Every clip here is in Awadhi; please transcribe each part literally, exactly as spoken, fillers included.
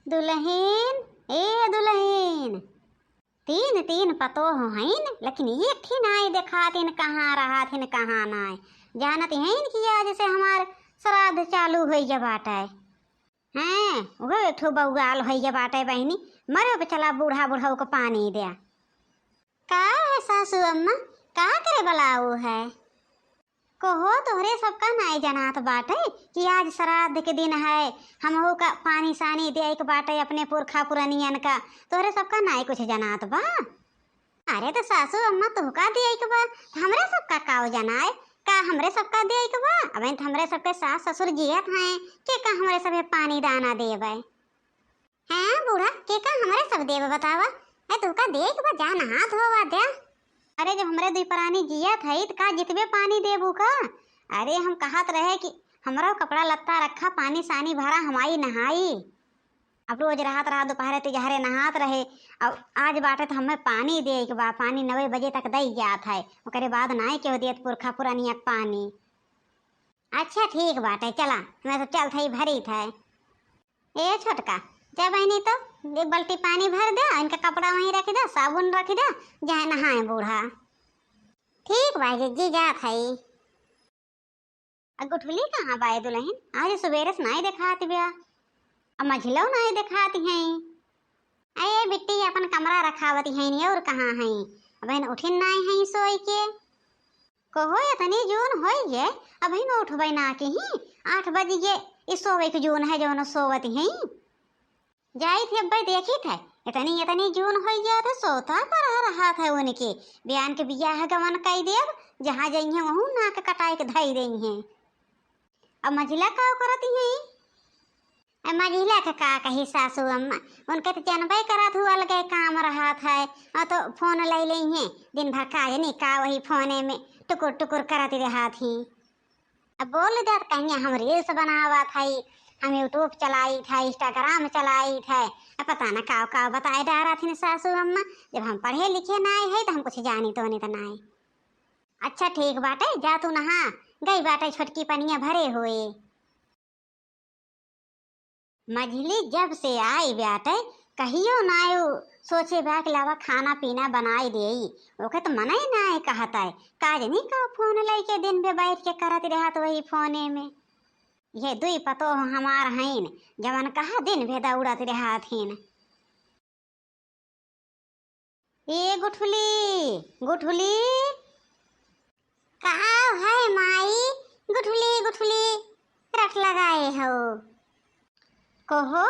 दुलहिन, ए दुलहिन, तीन तीन पतोह हईन, लेकिन एक ही नाई देखातिन, कहाँ रहतिन, कहाँ नाई। जानत हईन कि आज से हमार श्राद्ध चालू होइगे बाटै। हैं, उहो एक ठो बउआल होइगे बाटै बहिनी, मरे पे चला बूढ़ा बुढ़ऊ को पानी द्या। का है सासू अम्मा, का करे बलाऊ है? कहो, तोहरे सबका नाई जनात बाटै कि आज श्राद्ध के दिन है, हमहू का पानी सानी देइक बाटै अपने पुरखा पुरनियन का, तोहरे सबका नाई कुछ जनात बा? अरे त सासू अम्मा, तोहका देइक बा, त हमरे सबका काव जनाए? का हमरे सबका देइक बा? अबहिन त हमरे सबके सास ससुर जियत हैं, के का हमरे सभे पानी दाना देबै? हैं बूढ़ा, के का हमरे सब देब बतावा? ए, तोहका देइक बा, जा नहा धोवा द्या। अरे, जब हमरे दुई परानी जियत हई, त का जितबे पानी देबू का? अरे, हम कहत रहे कि हमरो कपड़ा लत्ता रखा, पानी सानी भरा, हम आई नहाई। अब रोज रहत रहा, दुपहरे तिजहरे नहात रहे, अब आज बाटै त हमें पानी देइक बा, पानी नवे बजे तक दई जात है, ओकरे बाद नाई केहू देत पुरखा पुरनिया के पानी। अच्छा ठीक बाटै, चला, मैं तो चलत हई, भरीत है। ए छोटका, जा बहिनी तो एक बाल्टी पानी भर द्या, इनका कपड़ा वहीं रखि द्या, साबुन रखि द्या, जाए नहाए बूढ़ा। ठीक बा जिज्जी, जात हई। आ गुठली कहाँ बा ए दुलहिन? आज सुबेरे से नाई देखात बिया, आ मझिलौ नाई देखात हई। अरे बिट्टी अपन कमरा रखावत हईन, और कहाँ हई? अबहिन उठिन नाई हई सोइ के। कहो, एतनी जून होइगे, अबहिन उठबै ना किहीं? आठ बजिगे, ई सोवै के जून है जौन सोवत हई। जाइत है अब्बै देखित है, एतनी एतनी जून होइगे, त सोता पर रहत है उनके। बियान के बियाह गवन कइ देब, जहाँ जइहें वहूँ नाक कटाइ के धइ देइहें। अब मझिला का करत हई? ए, मझिला के का कही सासू अम्मा, उनके त जनबै करत हू अलगे काम रहत है, और तो फोन लइ लेइहें, दिन भर का जनी का वही फोने में टुकुर टुकुर करत रहत ही। अब बोल द्या त कहिया हम reels बनावत हई, हम YouTube चलाइत है, Instagram चलाइत है, अब पता न काव काव बताए डारत हिन सासू अम्मा। जब हम पढ़े लिखे नाई है त हम कुछ जानी तोनी त नाई। अच्छा ठीक बाटै, जा तू नहा, गई बाटै छोटकी पनिया भरे होए। मझिली जब से आई बाटै, कहियो नाय उ सोचे बा कि लावा खाना पीना बनाई देई। ओके त मनई नाय कहत है, का जनी का फोन लइके दिन भे बैठ के करत रहत वही फोने में। ये दुई पतोह हमार हईन, जवन कहा दिन भे दौड़त रहत हीन। ए गुठुली, गुठुली। का है माई? गुठुली, गुठुली रट लगाए हो। कहो,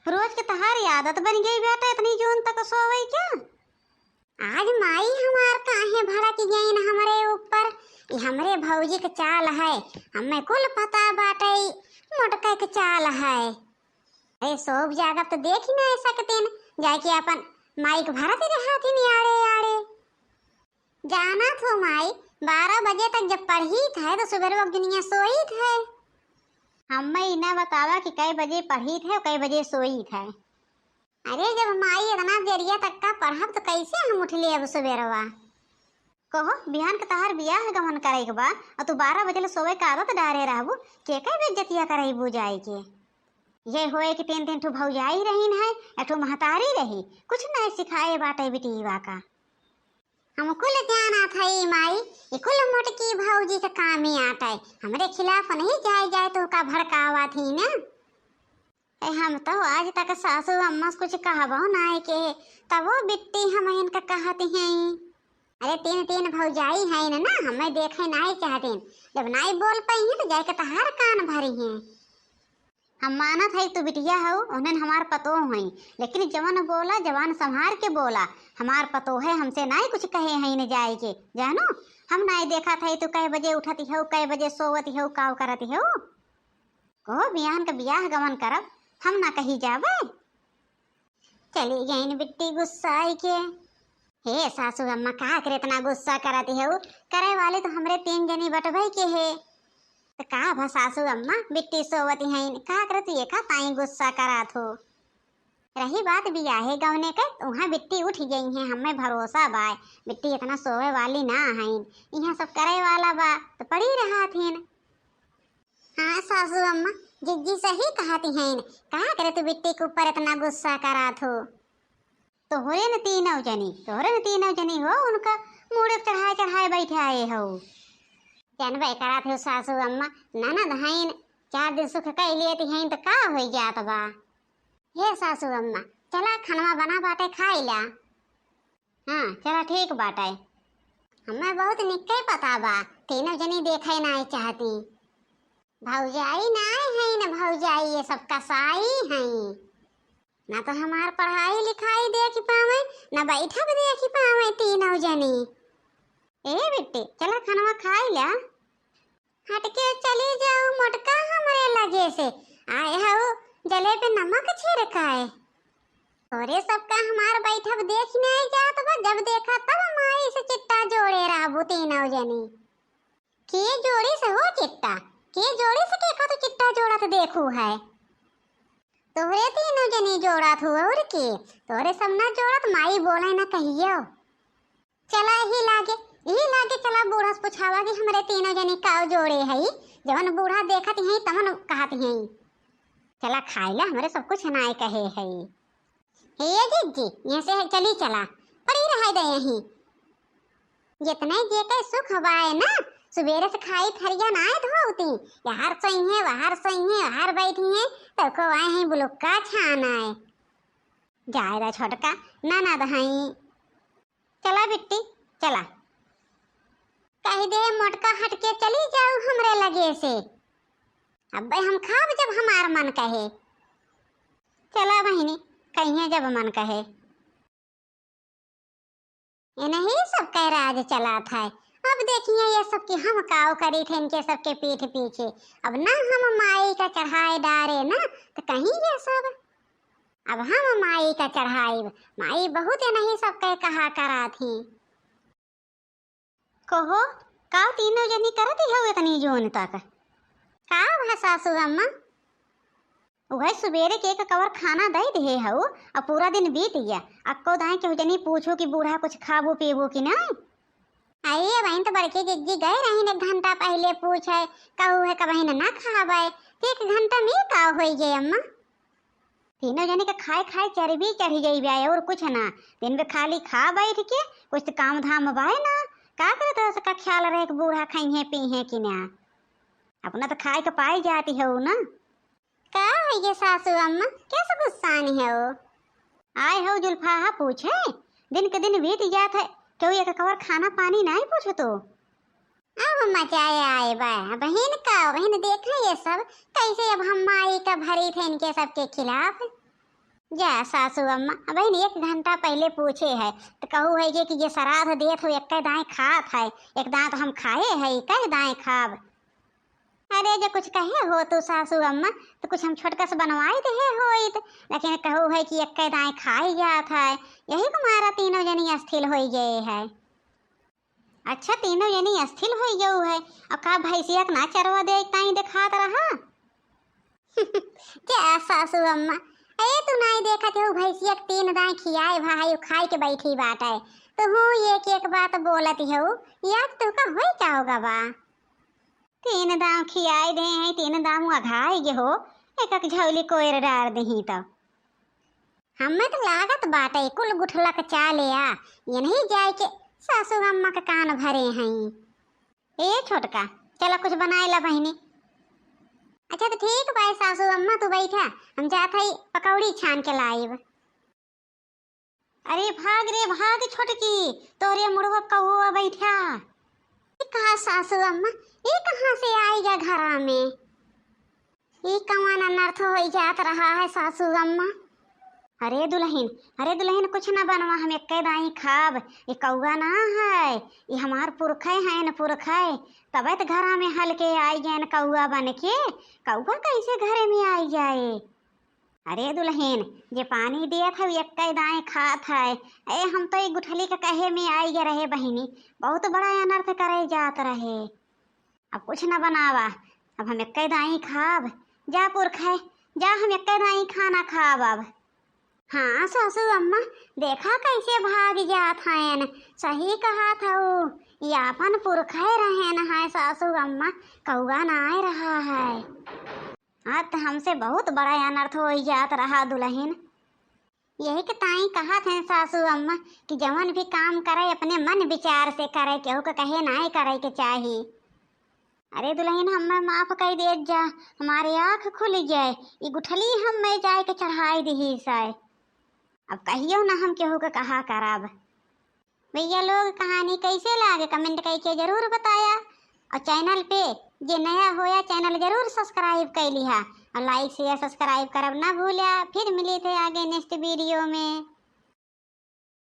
रोज के तहार आदत बन गई बेटा, इतनी जून तक सोवे क्या? आज माई हमार काहे भड़क गईन हमरे ऊपर? ई हमरे भौजी के चाल है, हमें कुल पता बाटै, मोटका के चाल है। अरे सोब जागब त देखि नाय सकतेन, जाइके आपन माई के भरत रहत हिन आड़े आड़े। जानत हो माई, बारह बजे तक जब पढ़ीत है त सुबेरवा के दुनिया सोईत है। हम्मे ई ना बतावा कि कै बजे पढ़ीत है और कै बजे सोईत है। अरे जब माई इतना देरिया तक का पढ़ब त कैसे हम उठ लेब सुबेरवा? कहो, बिहान के तहार बियाह गमन करे के बा, और तू बारह बजे ले सोवे के आदत डारे रहबू, के के बेइज्जतिया करैबू जाए के? ये होए कि तीन तीन ठो भौजाई रहीन है, एक ठो महतारी रही, कुछ नहीं सिखाए बाटे बिटिया का। हम कुल जानत हई माई, ई कुल मोटकी भौजी के कामे आटे, हमरे खिलाफ नहीं जाए जाए तो का भड़कावा थी ना। ए, हम तो आज तक सासू अम्मा से कुछ कहबो नाय के, तबो बिट्टी हम इनका कहत हई। अरे तीन तीन भौजाई हईन ना, हमें देखे नाय चाहतीन, जब नाय बोल पाई हैं तो जाके तहार कान भरी हैं। हम मानत हई तू बिटिया हऊ, उन्हन हमार पतोह हई, लेकिन जवन बोला जबान संभार के बोला, हमार पतोह है, हमसे नाय कुछ कहे हईन जाए के, जानू। हम नाय देखत हई तू कै बजे उठत हऊ, कै बजे सोवत हऊ, काव करत हऊ। कहो बिहान का बियाह गमन करब, हम ना कही जाबे। चली गईन बिट्टी गुस्साई के। हे सासू अम्मा, का करे इतना गुस्सा करत हऊ? करे वाली तो हमरे तीन जनी बटबै के हे। त का भा सासू अम्मा, बिट्टी सोवत हईन, का करे तू एका ताई गुस्सा करत हो? रही बात बियाहे गवने के, त उहाँ बिट्टी उठ गई हैं, हमें भरोसा बाय, बिट्टी इतना सोवे वाली ना हईन, इहाँ सब करे वाला बा, त पड़ी रहत हईन। हाँ सासू अम्मा, जिज्जी सही कहत हईन, का करे तू बिट्टी के ऊपर इतना गुस्सा करात हो? तोहरे न तीनों जनी, तोहरे न तीनों जनी हो, उनका मूड़े पे चढ़ाए चढ़ाए बैठाए हो। जानबे करात हो सासू अम्मा, ननद हईन, चार दिन सुख कइ लेती हईन त का होइ जात बा? हे सासू अम्मा, चला खनवा बना बाटे खाइ ला। हाँ, चला ठीक बाटे। हमें बहुत निक्के पता बा, तीनों जनी देखे नाई चाहती। भौजाई नाई हईन, भौजाई ये सब कसाई हईन। ना तो हमार पढ़ाई लिखाई देखि पावे, ना बैठब देखि पावे तीनों जनी। ए बिट्टी, चला खनवा खाइ ला। हटके चली जाऊ मोटका हमरे लगे से, आए हऊ जले पे नमक छिड़काए। तोरे सबका हमार बैठब देखि नाई जात बा, जब देखा तब माई से चिट्टा जोड़े रहबू तीनों जनी। के जोड़ी से हो चिट्टा? के जोड़ी से केका तो चिट्टा जोड़त देखू है? तोहरे तीनों जनी जोड़त हो और के? तोहरे सब ना जोड़त, माई बोले ना कहियो। चला यही लागे, यही लागे चला बूढ़ा से पुछावा कि हमरे तीनों जनी का जोड़े हई, जवन बूढ़ा देखत हई तवन कहत हई। चला खाइला, हमरे सब कुछ नाय कहे हई। हे जिज्जी, यहाँ से चली चला, पड़ी रहे दे यहीं। जितने जेके सुख बाए ना, सुबेरे से खाई थरिया नाय धोती, यहाँ सोइहे, वहाँ सोइहे, वहाँ बैठी हैं, तो को आए हैं बुलुक्का छान आए। जाए दा छोटका, ननद हई। चला बिट्टी, चला। कहि दे मोटका हटके चली जाऊ हमरे लगे से। अब्बे हम खाब जब हमार मन कहे। चला बहिनी, कहिए जब मन कहे। इन्हीं सब कह राज चलात है। अब देखिए ये सब कि हम काव करी थे इनके सबके पीठ पीछे। अब ना हम माई का चढ़ाए डारे ना, तो कहीं ये सब अब हम माई का चढ़ाइब, माई बहुत नहीं सबके कहा करा थी। कहो, का तीनों जनी करत हो इतनी जोन तक? का भा सासू अम्मा? उहे सुबेरे के एक कवर खाना दे दिहे हऊ, अब पूरा दिन बीत गया, अक्को दाएं केहू जनी पूछो कि बूढ़ा कुछ खाबो पीबो कि नहीं? अरे बहिन, तो बड़के जिज्जी गए रही एक घंटा पहले पूछे, कहू है कि बहिन ना खाबे, तो एक घंटा में का होई गए अम्मा? तीनों जने के खाए खाए चर्बी चढ़ी जाई बा और कुछ ना। दिन में खाली खा बैठ के, कुछ तो काम धाम बाय ना। का करत है उसका ख्याल रहे कि बूढ़ा खाइहे पीहे कि ना? अपना तो खाए के पाई जाती हो ना। का है ये सासू अम्मा, कैसे गुस्सान हो? आए हो जुल्फाहा पूछे, दिन के दिन बीत जात है, केहू एक कवर खाना पानी नहीं पूछो तो। अब मजा आए बा बहिन का, बहिन देखा ये सब कैसे अब हम माई का भरी थे इनके सबके खिलाफ। जा सासू अम्मा, बहिन एक घंटा पहले पूछे है तो कहू है ये कि ये श्राद्ध देत हो एक दाएं खात है, एक दाएं तो हम खाए है, कई दाएं खाब। अरे जो कुछ कहे हो तू सासू अम्मा तो कुछ हम छोटका से बनवाई दे होइत, लेकिन कहू है कि एक दाएं खाई जात है, यही को मारा तीनों जनी अस्थिर होई गए है। अच्छा, तीनों जनी अस्थिर होई गऊ है। अब का भैंसिया के ना चरवा दे, ताई देखात रहा? क्या सासू अम्मा, ए तू नाई देखत हो भैंसिया के तीन दाएं खियाए भाई खाए के बैठी बाटे, तो हूँ एक एक बात बोलत हो, याद तुका होई का होगा बा? तीन दाम खियाए दे हैं, तीन दाम अघाए गे हो, एक एक झौली कोयर डार दही तो। हमें तो लागत बाटे कुल गुठला के चाले आ, ये नहीं जाए के सासू अम्मा के कान भरे हैं। ए छोटका, चला कुछ बनाए ला बहिनी। अच्छा तो ठीक बा सासू अम्मा, तू बैठा, हम जात हई पकौड़ी छान के लाइब। अरे भाग रे भाग छोटकी, तोरे मुड़वा कौआ बैठा। ई कहा सासू अम्मा, ई कहाँ से आई गया घरा में? ई कौन अनर्थ होई जात रहा है सासू अम्मा? अरे दुलहिन, अरे दुलहिन, कुछ ना बनवा, हम एक्के दाई खाब। ई कौआ ना है, ई हमार पुरखै हैं न पुरखै, तबे त घरा में हल के आई गए न कौआ बन के। कौआ कैसे घरे में आई जाए? अरे दुलहिन, जे पानी दियत है एक्के दाई खात है। ए, हम तो ई गुठली के कहे में आई गए रहे बहिनी, बहुत बड़ा अनर्थ करे जात रहे। अब कुछ न बनावा, अब हम एक्के दाई खाब। जा पुरखै, जा हम एक्के दाई खाना खाब अब। हाँ सासू अम्मा, देखा कैसे भाग जात हयन, सही कहत हऊ, ई आपन पुरखै रहेन है सासू अम्मा, कौआ नाय रहा है। हाँ, त हमसे बहुत बड़ा अनर्थ होइ जात रहा दुलहिन। यही के ताई कहत हैं सासू अम्मा कि जवन भी काम करे अपने मन विचार से करे, केहू के कहे नाहीं करे के चाही। अरे दुलहिन, हम्मे माफ कइ देत जा, हमारे आँख खुलि गए, ई गुठली हम्मे जाए के चढ़ाइ दिहिसै। अब कहियो ना हम केहू के कहा करब। भइया लोग, कहानी कैसे लागे, comment कइके जरूर बताया। और channel पे जे नया होया, channel जरूर subscribe कइ लिहा और like, share, subscribe करब ना भूल्या। फिर मिली थे आगे next video में।